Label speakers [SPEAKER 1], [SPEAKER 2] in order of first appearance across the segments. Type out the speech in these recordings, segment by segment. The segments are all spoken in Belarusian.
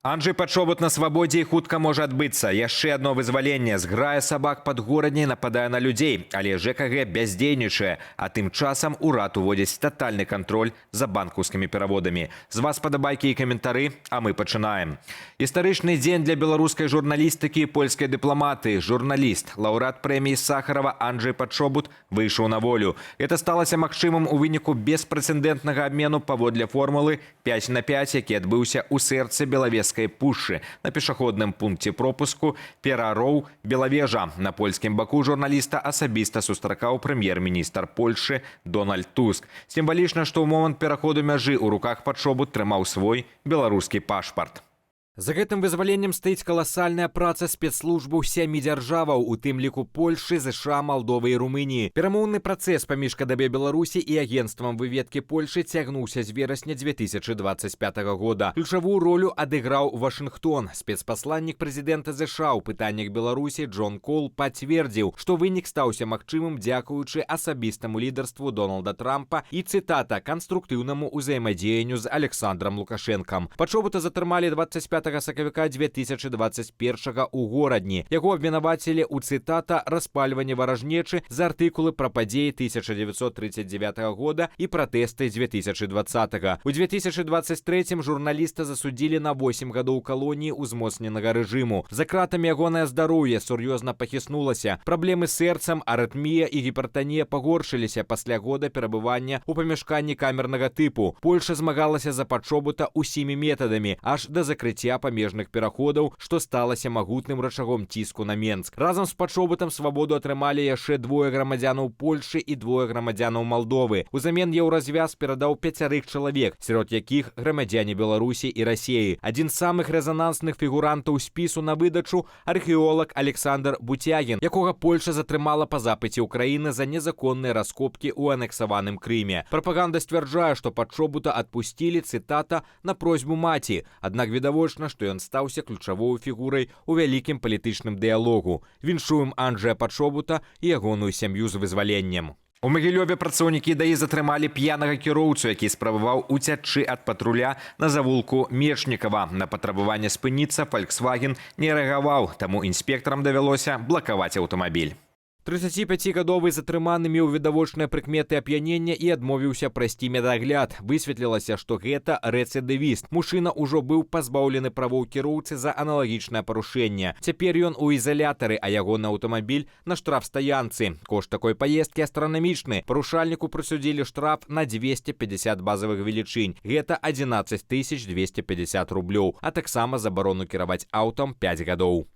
[SPEAKER 1] Анджэй Пачобут на свабодзе і хутка можа адбыцца. Яшчэ адно вызваленне. Зграя сабак пад Горадняй нападае на людзей, але ЖКГ бяздзейнічае, а тым часам урад уводзіць татальны кантроль за банкаўскімі пераводамі. З вас падабайкі і каментары, а мы пачынаем. Гістарычны дзень для беларускай журналістыкі і польскай дыпламатыі. Журналіст, лаўрэат прэміі Сахарова Анджэй Пачобут выйшаў на волю. Гэта сталася магчымым у выніку беспрэцэдэнтнага абмену паводле формулы 5 на 5, які адбыўся ў сэрцы Белавежскай пушчы на пешаходным пункце пропуску Перароў — Белавежа. На польскім баку журналіста асабіста сустракаў прэм'ер-міністр Польшы Дональд Туск. Сімвалічна, што ў момант пераходу мяжы ў руках Пачобут трымаў свой беларускі пашпарт. За гэтым вызваленнем стаіць каласальная праца спецслужбаў сямі дзяржаваў, у тым ліку Польшы, ЗША, Малдовы і Румыніі. Перамоўны працэс паміж КДБ Беларусі і агенцтвам выведкі Польшы цягнуўся з верасня 2025 года. Ключавую ролю адыграў Вашынгтон. Спецпасланнік прэзідэнта ЗША ў пытаннях Беларусі Джон Кол пацвердзіў, што вынік стаўся магчымым дзякуючы асабістаму лідарству Дональда Трампа і, цытата, «канструктыўнаму ўзаемадзеянню з Александром Лукашэнкам». Пачобута затрымалі 25 сакавіка 2021 у Горадні. Яго абвінавацілі ў, цытата, «распальванні варажнечы» за артыкулы пра падзеі 1939 года і пратэсты 2020. У 2023 журналіста засудзілі на 8 гадоў калоніі ўзмоцненага рэжыму. За кратамі ягонае здароўе сур'ёзна пахіснулася. Праблемы з сэрцам, арытмія і гіпертанія пагоршыліся пасля года перабывання ў памяшканні камернага тыпу. Польша змагалася за Пачобута усімі метадамі, аж да закрыцця памежных пераходаў, што сталася магутным рычагом ціску на Менск. Разам з Пачобутам свабоду атрымалі яшчэ двое грамадзянаў Польшы і двое грамадзянаў Малдовы. Узамен Еўразвяз перадаў пяцярых чалавек, сярод якіх грамадзяне Беларусі і Расеі. Адзін з самых рэзанансных фігурантаў спісу на выдачу — археолаг Александр Буцягін, якога Польша затрымала па запыце Украіны за незаконныя раскопкі ў анексаваным Крыме. Прапаганда сцвярджае, што Пачобута адпусцілі, цытата, «на просьбу маці». Аднак відавочна, што ён стаўся ключавой фігурай у вялікім палітычным дыялогу. Віншуем Анджея Пачобута і ягоную сям'ю з вызваленнем. У Магілёве працаўнікі ДАІ затрымалі п'янага кіроўцу, які спрабаваў уцячы ад патруля на завулку Мечнікава. На патрабаванне спыніцца Volkswagen не рэагаваў, таму інспектарам давялося блакаваць аўтамабіль. 35-гадовы затрыманы меў відавочныя прыкметы ап'янення і адмовіўся прайсці медагляд. Высветлілася, што гэта рэцыдывіст. Мужчына ўжо быў пазбаўлены правоў кіроўцы за аналагічнае парушэнне. Цяпер ён у ізалятары, а ягоны аўтамабіль на штрафстаянцы. Кошт такой паездкі астранамічны. Парушальніку прысудзілі штраф на 250 базавых велічынь. Гэта 11 250 рублёў, а таксама забарону кіраваць аўтам 5 гадоў.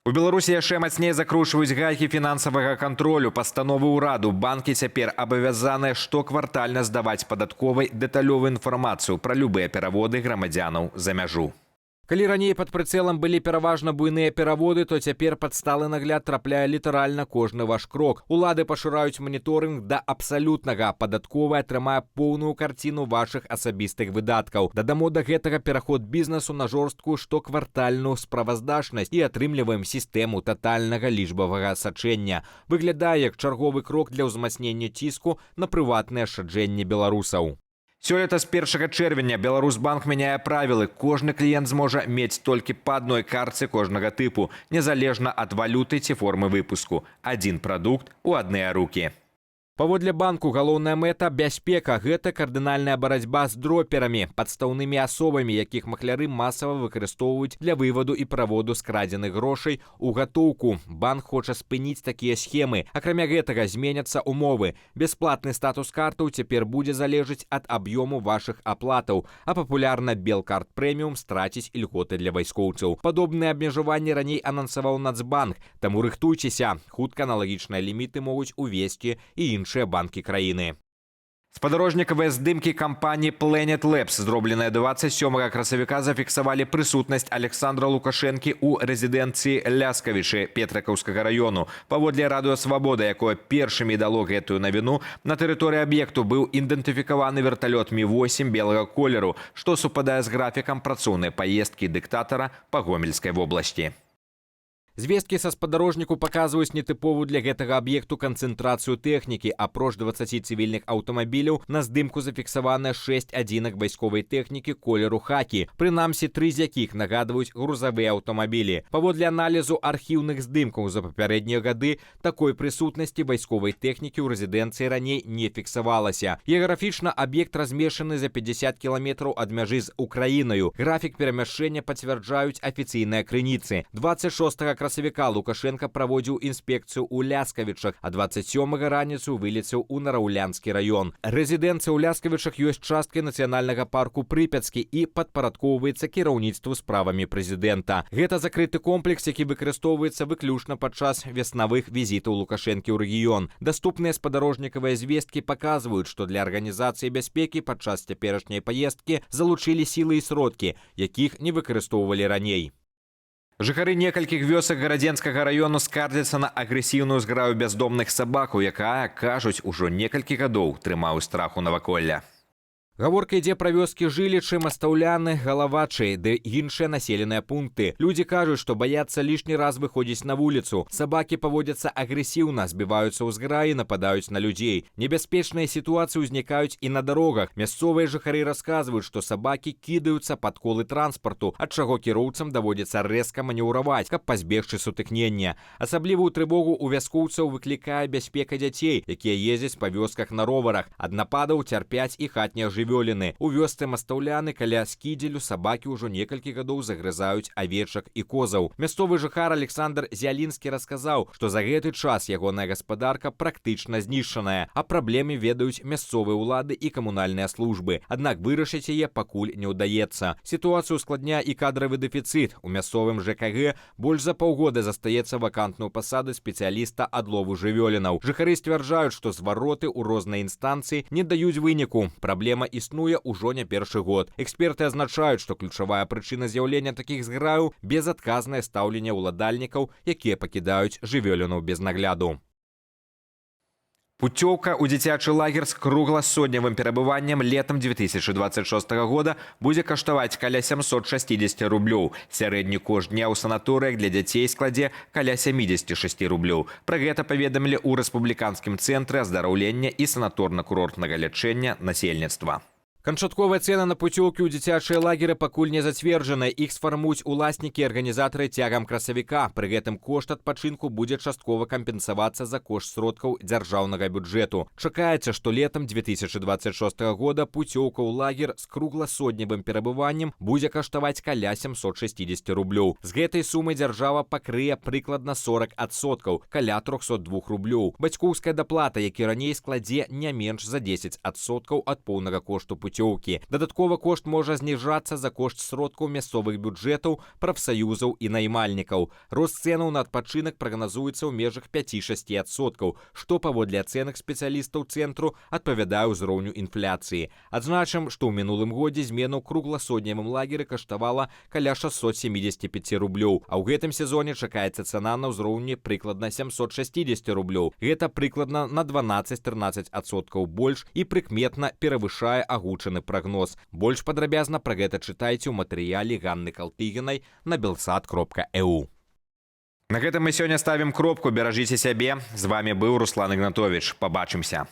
[SPEAKER 1] У Беларусі яшчэ мацней закручваюць гайкі фінансавага кантролю. Пастановы ўраду: банкі цяпер абавязаныя штоквартальна здаваць падатковай дэталёвую інфармацыю пра любыя пераводы грамадзянаў за мяжу. Калі раней пад прыцэлам былі пераважна буйныя пераводы, то цяпер пад сталы нагляд трапляе літаральна кожны ваш крок. Улады пашыраюць маніторынг да абсалютнага. Падатковая атрымае поўную карціну вашых асабістых выдаткаў. Дадамо да гэтага пераход бізнесу на жорсткую штоквартальную справаздачнасць і атрымліваем сістэму татальнага лічбавага сачэння. Выглядае як чарговы крок для ўзмацнення ціску на прыватныя ашчаджэнні беларусаў. Сёлета з 1 чэрвеня Беларусбанк мяняе правілы. Кожны кліент зможа мець толькі па адной картцы кожнага тыпу, незалежна ад валюты ці формы выпуску. Адзін прадукт у адныя рукі. Паводле банку, галоўная мэта — бяспека. Гэта кардынальная барацьба з дроперамі, падстаўнымі асобамі, якіх махляры масава выкарыстоўваюць для вываду і праводу скрадзеных грошай у гатоўку. Банк хоча спыніць такія схемы. Акрамя гэтага, зменяцца умовы. Бясплатны статус картаў цяпер будзе залежыць ад аб'ёму вашых аплатаў, а папулярна Белкарт Прэміум страціць ільготы для вайскоўцаў. Падобныя абмежаванні раней анансаваў Нацбанк, таму рыхтуйцеся. Хутка аналагічныя ліміты могуць увесці і іншыя банкі краіны. Спадарожнікавыя здымкі кампаніі Planet Labs, зробленыя 27 красавіка, зафіксавалі прысутнасць Александра Лукашэнкі ў рэзідэнцыі Ляскавічы Петрыкаўскага раёну. Паводле Радыё Свабода, якое першымі дало гэтую навіну, на тэрыторыі аб'екту быў ідэнтыфікаваны верталёт Мі-8 белага колеру, што супадае з графікам працоўнай паездкі дыктатара па Гомельскай вобласці. Звесткі са спадарожніку паказваюць нетыповую для гэтага аб'екту канцэнтрацыю тэхнікі. Апроч 20 цывільных аўтамабіляў на здымку зафіксавана 6 адзінак вайсковай тэхнікі колеру хакі, прынамсі тры з якіх нагадваюць грузавыя аўтамабілі. Паводле аналізу архіўных здымкаў за папярэднія гады, такой прысутнасці вайсковай тэхнікі ў рэзідэнцыі раней не фіксавалася. Геаграфічна аб'ект размешчаны за 50 кіламетраў ад мяжы з Украінаю. Графік перамяшчэння пацвярджаюць афіцыйныя крыніцы. 26 красавіка Лукашэнка праводзіў інспекцыю ў Ляскавічах, а 27 раніцу вылецеў у Нараўлянскі раён. Рэзідэнцыя ў Ляскавічах ёсць часткай нацыянальнага парку Прыпяцкі і падпарадкоўваецца кіраўніцтву справамі прэзідэнта. Гэта закрыты комплекс, які выкарыстоўваецца выключна падчас веснавых візітаў Лукашэнкі ў рэгіён. Даступныя спадарожнікавыя звесткі паказваюць, што для арганізацыі бяспекі падчас цяперашняй паездкі залучылі сілы і сродкі, якіх не выкарыстоўвалі раней. Жыхары некалькіх вёсак Гарадзенскага раёну скардзяцца на агрэсіўную зграю бяздомных сабакаў, якая, кажуць, ужо некалькі гадоў трымае ў страху наваколля. Гаворка ідзе пра вёскі Жылічы, Мастаўляны, Галавачы ды іншыя населеныя пункты. Людзі кажуць, што баяцца лішні раз выходзіць на вуліцу. Сабакі паводзяцца агрэсіўна, збіваюцца ў зграі, нападаюць на людзей. Небяспечныя сітуацыі ўзнікаюць і на дарогах. Мясцовыя жыхары расказваюць, што сабакі кідаюцца пад колы транспарту, ад чаго кіроўцам даводзіцца рэзка манеўраваць, каб пазбегчы сутыкнення. Асаблівую трывогу ў вяскоўцаў выклікае бяспека дзяцей, якія ездзяць па вёсках на роварах. Ад нападаў цярпяць і хатнія жывёліны. У вёсцы Мастаўляны каля Скідзелю сабакі ўжо некалькі гадоў загрызаюць авечак і козаў. Мясцовы жыхар Александр Зялінскі расказаў, што за гэты час ягоная гаспадарка практычна знішчаная, а праблемы ведаюць мясцовыя ўлады і камунальныя службы. Аднак вырашыць яе пакуль не ўдаецца. Сітуацыю ускладняе і кадравы дэфіцыт. У мясцовым ЖКГ больш за паўгода застаецца вакантную пасаду спецыяліста адлову жывёлінаў. Жыхары сцвярджаюць, што звароты ў розныя інстанцыі не даюць выніку. Праблема існуе ўжо не першы год. Эксперты азначаюць, што ключавая прычына з'яўлення такіх зграяў — безадказнае стаўленне ўладальнікаў, якія пакідаюць жывёліну без нагляду. Пуцёўка ў дзіцячы лагер з кругласодневым перабываннем летам 2026 года будзе каштаваць каля 760 рублёў. Сярэдні кошт дня ў санаторыях для дзяцей складзе каля 76 рублёў. Пра гэта паведамілі ў Рэспубліканскім цэнтры аздараўлення і санаторна-курортнага лячэння насельніцтва. Канчатковая цэна на пуцёўкі ў дзіцячыя лагеры пакуль не зацверджана. Іх сфармуюць уласнікі і арганізатары цягам красавіка. Пры гэтым кошт адпачынку будзе часткова кампенсавацца за кошт сродкаў дзяржаўнага бюджэту. Чакаецца, што летам 2026 года пуцёўка ў лагер з кругласодневым перабываннем будзе каштаваць каля 760 рублёў. З гэтай сумы дзяржава пакрые прыкладна 40%, каля 302 рублёў. Бацькоўская даплата, як і раней, складзе не менш за 10% ад поўнага кошту пуцёўкі. Дадаткова кошт можа зніжацца за кошт сродкаў мясцовых бюджэтаў, прафсаюзаў і наймальнікаў. Рост цэнаў на адпачынак прагназуецца ў межах 5-6%, што, паводле ацэнак спецыялістаў цэнтру, адпавядае ўзроўню інфляцыі. Адзначым, што ў мінулым годзе змена ў кругласодневым лагеры каштавала каля 675 рублёў, а ў гэтым сезоне чакаецца цана на ўзроўні прыкладна 760 рублёў. Гэта прыкладна на 12-13% больш і прыкметна перавышае агучаны прагноз. Больш падрабязна пра гэта чытайце ў матэрыяле Ганны Калтыгінай на belsat.eu. На гэтым мы сёння ставім кропку. Беражыце сябе. З вамі быў Руслан Ігнатович. Пабачымся.